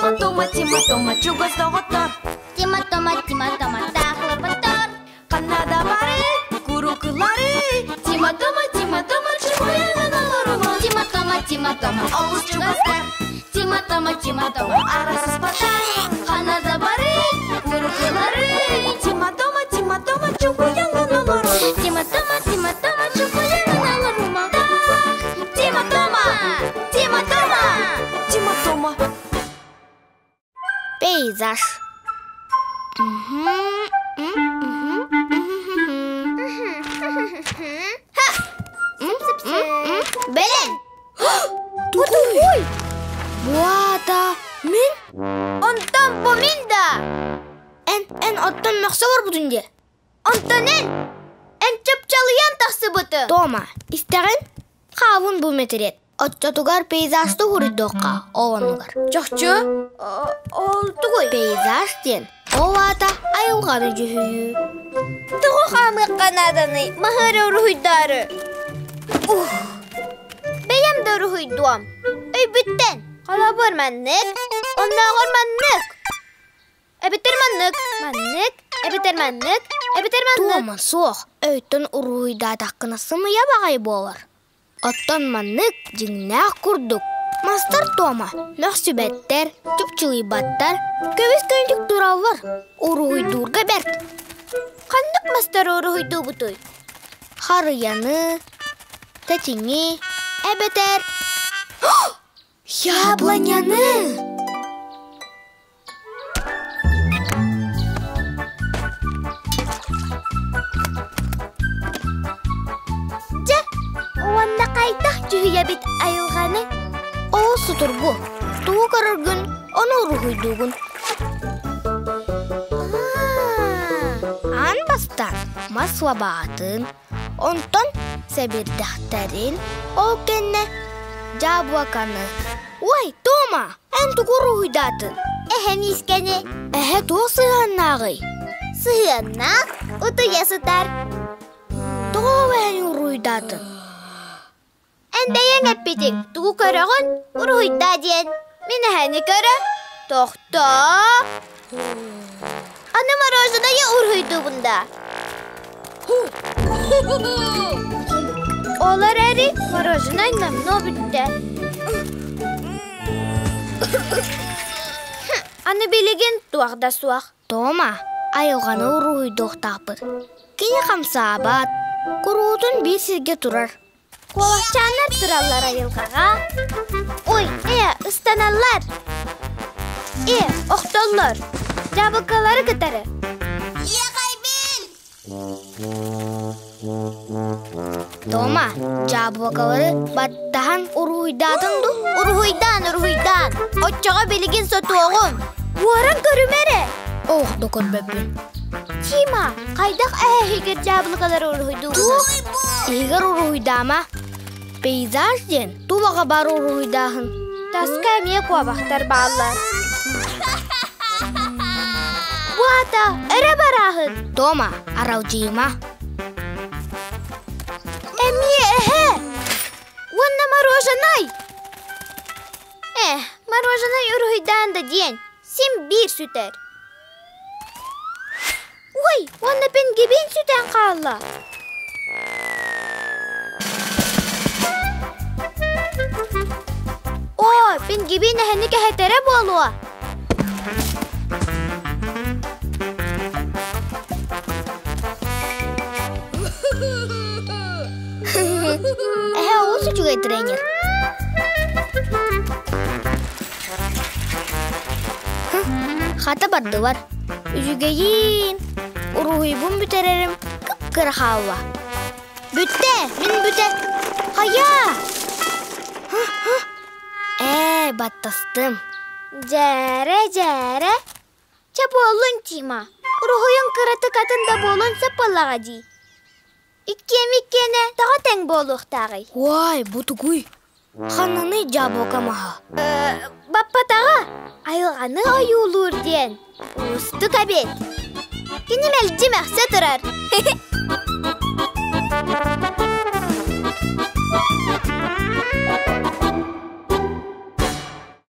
Тима Тома, Тима Тома, чугас доҕоттор. Тима Тома, Тима Тома, таахлапаттар. Ханна да бары, курукулары. Тима Тома, Тима Тома, чугуйанан олорума. Тима Тома, Тима Тома, олус чугастар. Тима Тома, Тима Тома, арасыспаттар. Ханна да бары, курукулары. Тима Тома, Тима Тома, чугуйанан олорума. Тима Тома, Тима Тома, чугуйанан олорума. Тима Тома, Тима Тома, Тима Тома. Пейзаж. Бэлэн! Тугуй! Буата мин? Онтон бу мин да! Эн, эн оттон мөхсө барбытын дии. Онтон эн! Эн чыпчалыйан тахсыбытыҥ! Тома, истэҕин? Хаабын бу мэтириэт. Оччотугар пейзажты уруйдуохха ол оннугар. Чахчы? Ол тугуй? Пейзаж диэн ол аата айылҕаны дьүһүйүү. Тоҕо хаамыахха нааданый, маһы эрэ уруһуйдаары. Ух! Бэйэм да уруһуйдуом. Өйбүттэн. Холобур маннык, оннооҕор маннык. Эбэтэр маннык, маннык, эбэтэр маннык, эбэтэр маннык. Туома суох, өйтөн уруһуйдаатаххына сымыйа баҕайы буолар. Оттон маннык дьиҥнээх курдук мастар туома мөхсүбэттэр, чупчулуйбаттар, көбүс-көнтүк тураллар, уруһуйдуурга бэрт. Ханнык мастары уруһуйдуубутуй? Харыйаны, тэтиҥи, эбэтэр Яблоняны! Дьэ, уонна хайдах дьүһүйэбит айылҕаны? Ол судургу. Тугу көрөргүн, ону уруһуйдуугун. Аан бастаан мас лабаатын, онтон сэбирдэхтэрин, ол кэннэ дьаабылаканы. Ой, Тома, эн тугу уруһуйдаатын? Эһэ миискэни. Эһэ туох сыһыаннааҕый? Сыһыаннаах утуйа сытар. Тоҕо эһэни уруһуйдаатын? Эн бэйэҥ эппитиҥ, тугу көрөҕүн, уруһуйдаа диэн. Мин эһэни көрө, тохтоо. Аны мороженое уруһуйдуубун да. Ол эрээри мороженай номнуо бүттэ. Аны билигин туох да суох. Тома, айылҕаны уруһуйдуохтаахпыт. Кини хамсаабат, куруутун биир сиргэ турар. Куолахчааннар тураллар айылҕаҕа. Ой, ээ, ыстаналлар. Ээ, охтоллор. Дьаабылкалары кытары. Тома, дьаабылыкалары баттаһан уруһуйдаатыҥ дуу? Уруһуйдаан, уруһуйдаан. Оччоҕо билигин сотуоҕум. Уоран көрүмэ эрэ. Ох да көрбөппүн. Тима, хайдах эһэһигэр дьаабылыкалары уруһуйдуугун? Иһигэр уруһуйдаама. Пейзаж диэн тулаҕа баар уруһуйдааһын. Таска эмиэ куобахтар бааллар. Бу аата өрө барааһын. Тома, аралдьыйыма. Эмиэ эһэ! Уонна мороженай! Эх, мороженай уруһуйдаан да диэн, син биир сүтэр. Ой, уонна пингибин сүтэн хаалла. Оо, пингибин эһэни кэһэтэрэ буолуо. Эһэ олус үчүгэй тренер. Хата бардылар. Үчүгэйиин, уруһуйбун бүтэрэрим кып-кыра хаалла. Бүттэ, мин бүтэ. Хайа! Ээ, баттастым. Дьээрэ, дьээрэ. Чэ буоллун, Тима. Уруһуйуҥ кыратык атын да буолуон сөп буоллаҕа дии. Иккиэм иккиэнэ тоҕо тэҥ буолуохтааҕый? Уай, бу тугуй? Ханнаный дьаабылыка маһа? Баппатаҕа айылҕаны ойуулуур диэн уустук эбит. Кини мэлдьи мөхсө турар.